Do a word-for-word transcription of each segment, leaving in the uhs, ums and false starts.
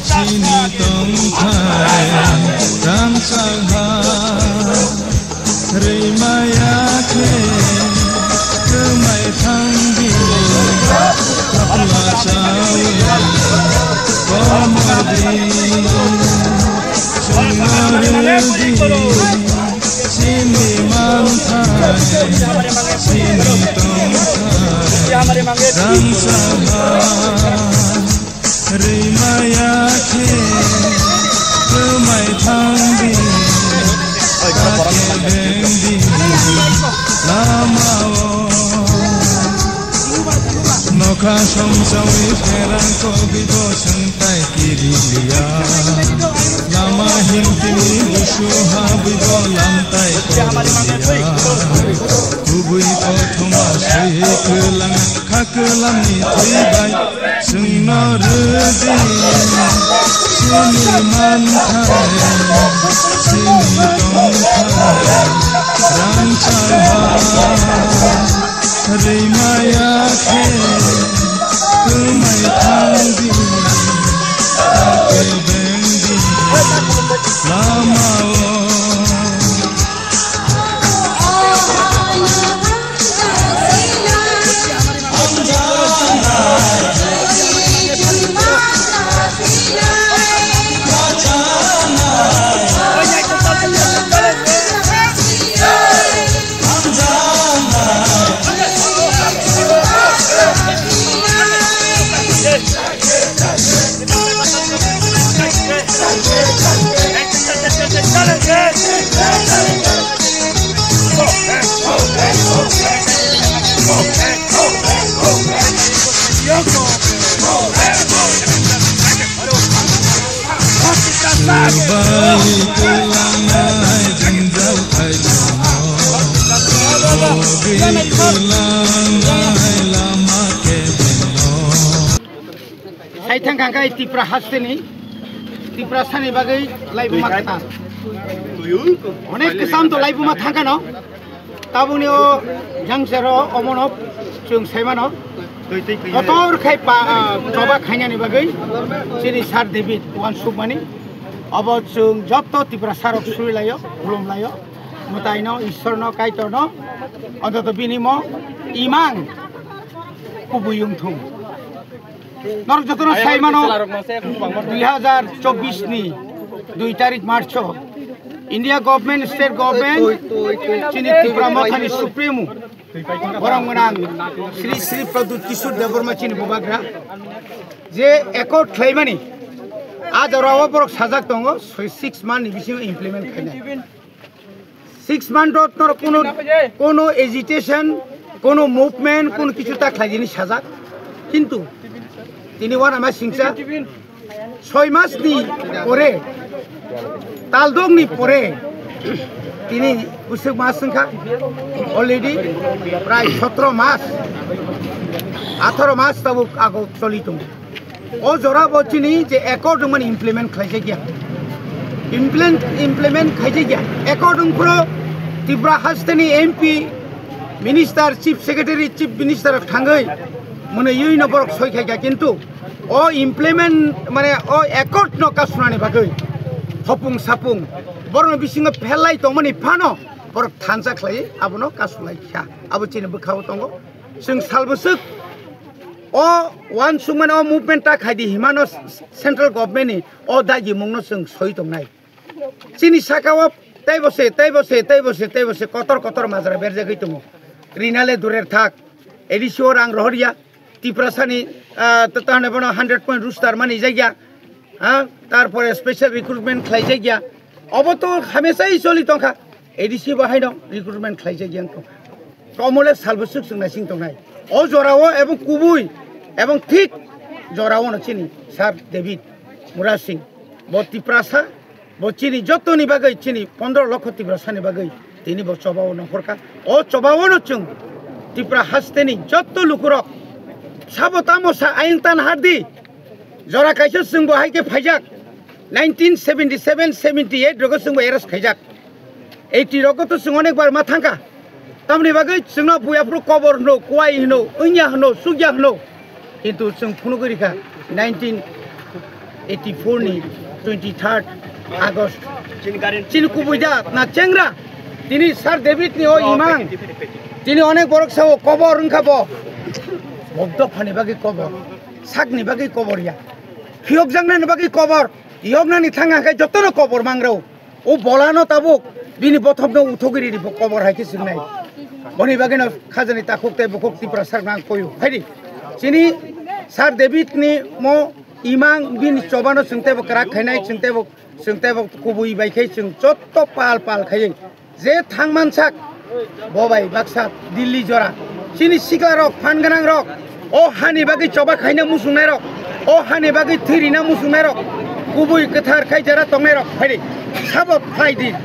Chini tongthai rangchak ha, rwimaya khe kwmai thangdi, kapla chawi komordi, chwngno rwdi. Chini manthai, chini tongthai, rangchak ha, rwimaya khe kwmai thangdi, hakhe bengdi lama-o. Nokha somsawi pherang kogwi bo swngtai kiriya. Lama himtini busu habwi bo lamtai koriya. Kubui kothoma swi kwlang kha kwlamni thwi bai. Chwngno rwdi chini manthai, chini tongthai, rangchak ha. Rwimaya khe kwmai thangdi, hakhe bengdi lama-o. Bai kwlangnai jwngjal khailamo, bogwi kwlangnai lama kebengno. Sai thang kha khe Tipra hasteni, Tiprasani bagwi laibuma kwtal. Onek kwcham to laibuma thang khano. Tabukni o jangcharo omono chwng saimano kotor khai pa, ah, choba khainani bagwi chini Sir David uansukmani. Obo chwng joto Tiprasarok surilaio, khulumlaio, mwtaino, Ishwarno, Kaitorno, ontoto bini mo imang kubui wngthung. Norok jotono sai mano, dui hajar chobbish ni dui tarik March o India government, state government, chini Tipra Mothani Supremo, borok gwnang Sri Sri Pradyut Kishore Debbarma chini bubagra, je accord khlaimani, a jorao borok sajak tongo, six month ni bisingo implement khainai. Six month o toro kono, kono agitation, kono movement, kono kichu ta khlaijini sajak. Kintu tini uanama singcha soi mas ni pore, taldok ni pore, tini bwswk mas wngkha, already prai sotro mas, atharo mas tabuk ago choli tongo. O jora bo chini je accord wngmani implement khlaijak ya. Implement, implement khaijak ya. Accord wngphuru Tripura hasteni M P, Minister, Chief Secretary, Chief Minister thangwi mwnwi no borok soi khaikha, kintu o implement mane o accord no kasunani bagwi hopung sapung borokni bisingo phelai tongmani phano borok thansa khlai abono kasulaikha. Abo chini bwkhao tongo. Chwng salbwswk o uansukmani o movement ta khaidi himano central government ni o dagimungno chwng soi tongnai. Chini saka o teibo se, teibo se, teibo se, teibo se kotor kotor majra berjagwi tongo. Rinale durer thak, A D C o rang rohorya, Tiprasani, ah, to, to hwnwi bono hundred point roster mani jakya. Ha, tarpore special recruitment khlaijak ya. Obo to hamesai choli tongkha. A D C bo haino recruitment khlaijak ya wngkha. Komole salbwswk chwng naising tongnai. O jorao ebong kubui ebong thik jorao no chini Sir David Murasing bo Tiprasa, bo chini jotoni bagwi, chini pondro lokho Tiprasani bagwi tini bo chobao nongkhorkha. O chobao no chwng Tipra hasteni joto lukurok sabo tamo sa ayang tan hardi. Jora kaisa chwngbo hai khe phaijak, nineteen seventy seven seventy eight rogo chwngbo arrest khaijak. Eighty rogo to chwng onek bar ma thangkha. Tamni bagwi chwngno buyaphuru kobor hwno, kuai hwno, wngya hwno, sukya hwno. Kintu chwng phunugwi rikha. Nineteen eighty-four ni twenty-third August. Chini kubui da na chengra. Tini Sir David ni o imang. Tini onek borok sao kobor wngkha bo. Bobdo phani bagwi kobor. Sakni bagwi kobor ya. Phiyok jangnani bagwi kobor. Yoknani thanga khe jotono kobor mangrao. O bolano tabuk bini bothopno uthogwi ridi bo kobor hai khe swngnai. Boni bagwino khajani takhuk tei bukhuk Tiprasa nang koyo. Phaidi. Chini Sir David ni mo imang bini chobano chwng teibo kwrak khainai, chwng teibo, chwng teibo kubui bai khe chwng jotto pal pal khaiwi je thangman sak bo bai baksa Delhi jora. Chini sikla rok, phan gwnang rok, o hani bagwi choba khaina muchungnai rok, o hani bagwi thwi rina muchungnai rok, kubui kwthar khai jera tongnai rok phaidi. Sabo phaidi,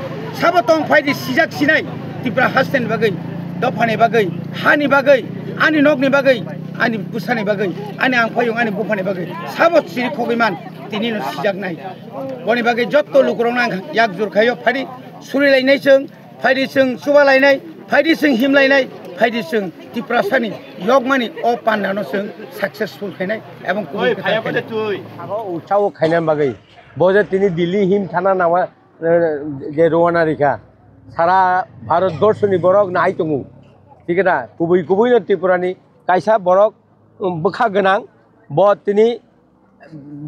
sabo tong phaidi sijak sinai Tipra hasteni bagwi, dophani bagwi, hani bagwi, ani nokni bagwi, ani bwsani bagwi, ani angphayung, ani buphani bagwi sabo chiri khogwi man tini no sijaknai. Boni bagwi jotto lukurokno ang yak jur khaio phaidi surilainai chwng, phaidi chwng chubalainai, phaidi chwng himlainai, phaidi chwng Tiprasani yokmani o pandano chwng successful khainai ebong kubui kwthar khainai. Abo utsao khaina bagwi bo je tini Delhi him thana nawa, eh, je rowana rikha sara Bharat borshoni borok nai tongo. Thik na kubui kubui no Tripurani kaisa borok, um, bwkha gwnang bo tini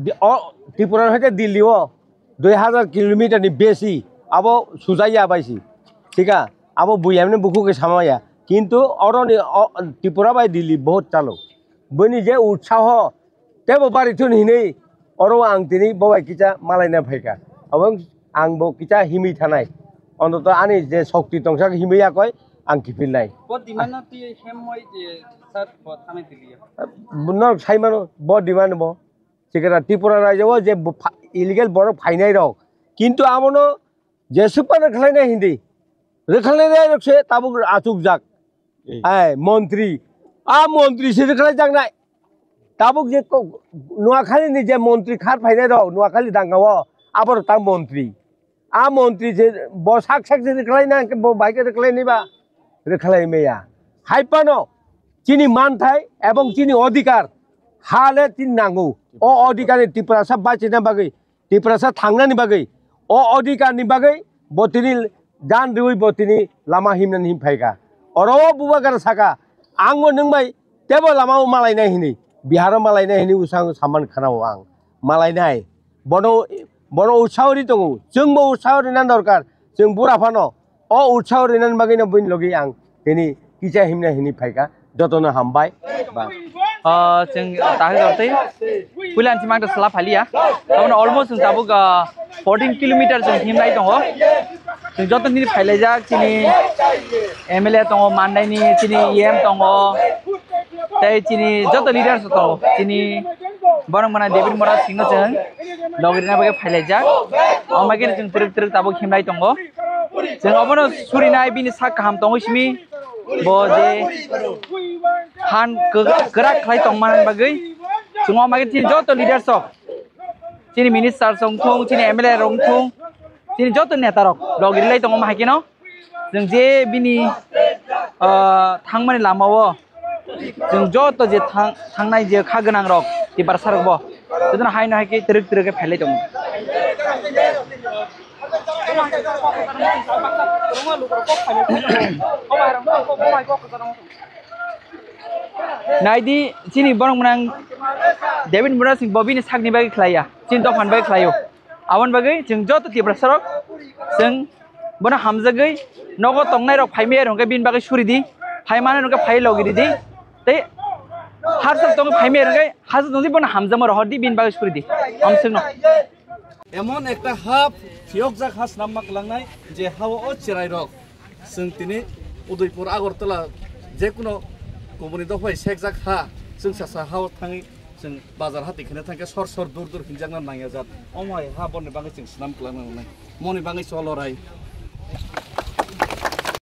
di-, o Tripura hoite Delhi o dui hazar kilometer ni besi abo sujaiya baisi. Thik a, abo buyamni bukhuk khe samaya. Kintu oroni o, Tripura bai Delhi bahut chalo. Bini je utsaho tebo bari thun hinwi oro ang tini bo bai kicha malaina phaika. Abo ang bo kicha himwi thanai. Ontoto ani je shokti tongsa himwi yakoi ang kiphilnai. Bo demand no twi hem moi je sir bo thanai tiliya. Norok sai mano bo demand bo. Sikera Tripura rajyo o je bo pha-, illegal borok phainai rok. Kintu abono jesuk pa rwkhlainai hindi. Rwkhlainai rok se tabuk achukjak. Hmm. Ai, montri. A montri se rwkhlaijaknai. Tabuk je ko-, Noakhali ni je montri khar phainai rok, Noakhali danga o, aborok ta montri. A montri je bo sak sak je rwkhlai na, bo bai khe rwkhlai ni ba? Rwkhlai meya. Hai phano chini manthai ebong chini odhikar ha le tin nango. O odhikar ni Tiprasa bachina bagwi, Tiprasa thangnani bagwi, o odhikar ni bagwi bo tini dan riwi bo tini lama himnani him phaika. Oro o bubagra saka, ang bo nwng bai tebo lama o malainai hini, Bihar o malainai hini usang saman khana o ang malainai. Bono, bono utsaho ri tongo. Chwngbo utsaho rina dorkar. Chwng bura phano o utsaho rinani bagwino buini logi ang tini kicha himna hini phaika. Jotono hambai. Ba. Ah, chwng tahai dortwi. Puila ang chimang ta sala phaliya. Abono almost chwng tabuk, ah, fourteen kilometer chwng himlai tongo. Chwng joto nini phailaijak chini M L A tongo Mandaini, chini E M tongo. Tei chini joto leaders tongo. Chini Borok mwnai David Mora Singh no chwng logi rina bagwi phailaijak. Omo khe chwng twrwk twrwk tabuk himlai tongo. Chwng obono surinai bini sak kaham tongwi simi bo je phan kwk-, kwrak khlai tongmani bagwi chwng omo khe chini joto leaders rok, chini minister rok wngthung, chini M L A rok wngthung, chini joto neta rok logi rilai tongo omo hai kheno. Chwng je bini, ah, thangmani lama o chwng joto je thang-, thangnai je kha gwnang rok, Tiprasa rok bo jotono hai no hai khe twrwk twrwk khe phailai tongo. Naidi chini borok mwnang David Murasing bo bini sakni bagwi khlaiya, chini dophani bagwi khlaio. Aboni bagwi chwng joto Tiprasa rok chwng bono hamjagwi nogo tongnai rok phaimaya rok hwnkhe bini bagwi suri di, phai mani rok hwnkhe phai logi ridi, tei harsa tongwi phaimaya rok hwnkhe hasa tongdi bono hamjakma rohor di bini bagwi suri di. Hamswkno. এমন একটা হাফ ফিয়কজাক হাস নাম্মা কলাংনাই যে হাওয়া ও চেরাই rock. Chwng tini Udaipur, Agartala, je kuno kubuni dophai sekjak ha, chwng sasa ha o thangwi chwng bazar hati khene thangkhe sor sor dur dur hinjakna nangya jat. Omo hai ha borni bagwi chwng swnam kwlangna nangnai. Moni bagwi cholo rai.